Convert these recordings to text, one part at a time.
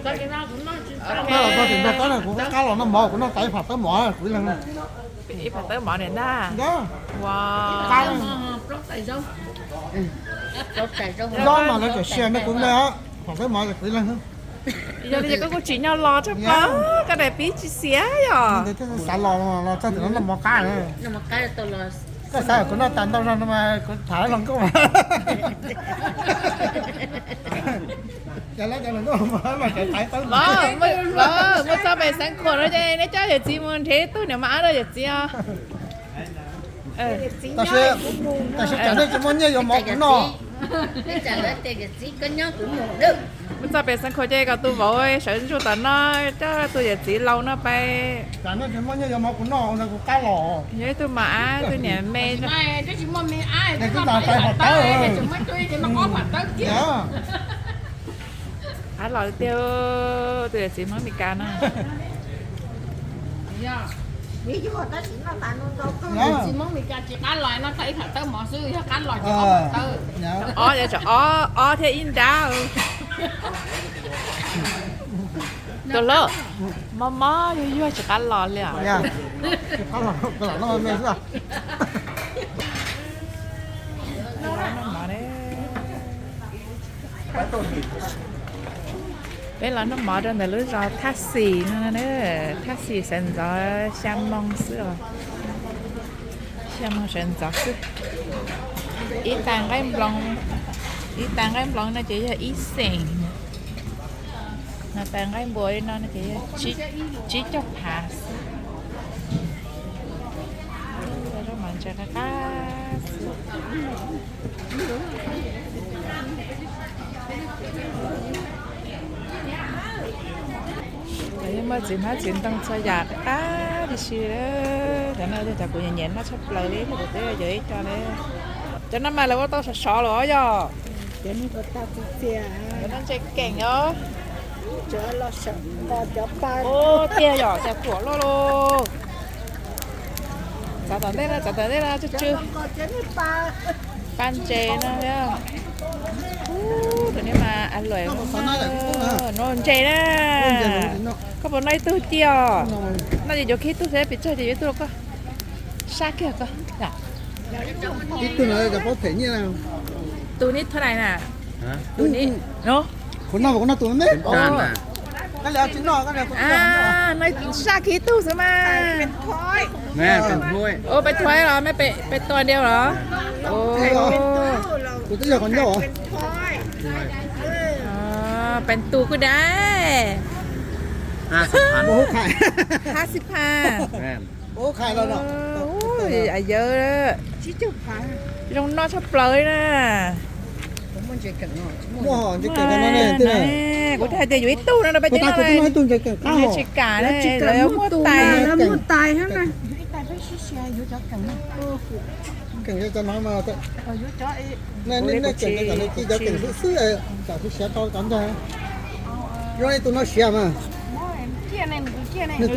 Noj los txog tim ntug tawb na, kuv qab los noj mov, kuv noj tas ib phav tawb mov kuv ib leeg. Ib phav tawb mov niam ntag. Ua, zaub mas lawv tseem sia nrog kuv ntag, phav tawb mov kuv ib leeg. Yog li ces koj kuj tsim nyog los tshaj plaws, koj daim pib tsis xiav yom. Xav los los txog tim no noj mov qab. Koj xav kuv noj tas ntau zog no mas kuv tham hluas nkauj. Muaj txoj pem xeev khuam no ces neb coj yawm txiv mus nrhiav tug niam mas ab rau yawm txiv os. Tam sim tsam nej tsis muaj nyiaj yuav mov kuv noj. Muaj txoj pem xeev khuam ces kom tus vauv sawv ntsug tom no coj tus yawm txiv laus no pais. Tsam nej tsis muaj nyiaj yuav mov kuv noj, kuv qab los. Yog ib tug mas ab, tus niam me. Ab los tiag, tus yawm txiv Hmoob Meskas no. Txiv Hmoob Meskas tsis qab los noj tag ib phav tawb mov xwb, yog qab los ces ob phav tawb. Ob, ob thiab ib nrab. Tus hlob, mob mob yuag yuag tsis qab los li os. Peb los noj mov rau ntawm lub zos Thaj Xis no, Thaj Xis sawv ntxov xya moo xwb os. Xya moo sawv ntxov xwb. Ib tas nqaij nploos, ib tas nqaij nploos no ces yog ib xeem, ho tas nqaij npua li no no ces yog tsib caug phav xwb. Zaub mov ntse qab qab xwb. Muaj txiv hmab txiv ntoo txhua yam qab tib si. Cov no yog cov kuv nyiam nyiam noj tshaj plaws li, kuv twb yuav ib co li. Cov no mas lawv ua tau sov sov los yog. Cov no ntse keem os. Tiag yom, cov ruam luaj los. Txav tom ntej no, txav tom ntej no tsw tsw. Pab ntses no thiab. Tus no mas a luam no ntses na. Koj puas noj ib tug ci os? Noj ces yuav kiag ib tug thiab, pes tsawg ces yuav ib tug rau koj. Sab kiag koj. Ib tug no paub them nyiaj. Tus ni thaum nai na? Tus ni. Kuv noj, kuv noj tus me. Sab kiag ib tug xwb mas. Pes thuav los, pes tua ntiav los? Kuv twb yog qhov ncauj. Pes tus kuj dai. Hab xib pha. Yawg zoo noj tshaj plaws li na. Kuv hais tias yuav ib tug no rau peb cov no, tsis kam, lawv muaj tais. Keem cov no mas, nej keem cov no ci cov keem xwb xwb, tsam siav rau cov ntag. Yuav tus no siav mas. Tus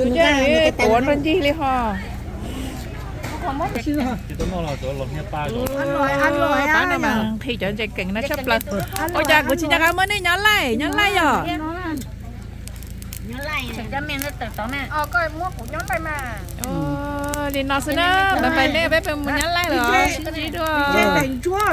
no tuav nrog ncig li ho. Pab no mas nqhis cov ntses keem no tshaj plaws. Ua cas kuv tsis nco qab muab nej nyob laij, nyob laij yom? Li no xwb na, pais pais nej peb peb mus nyob laij los sib ntsib dua.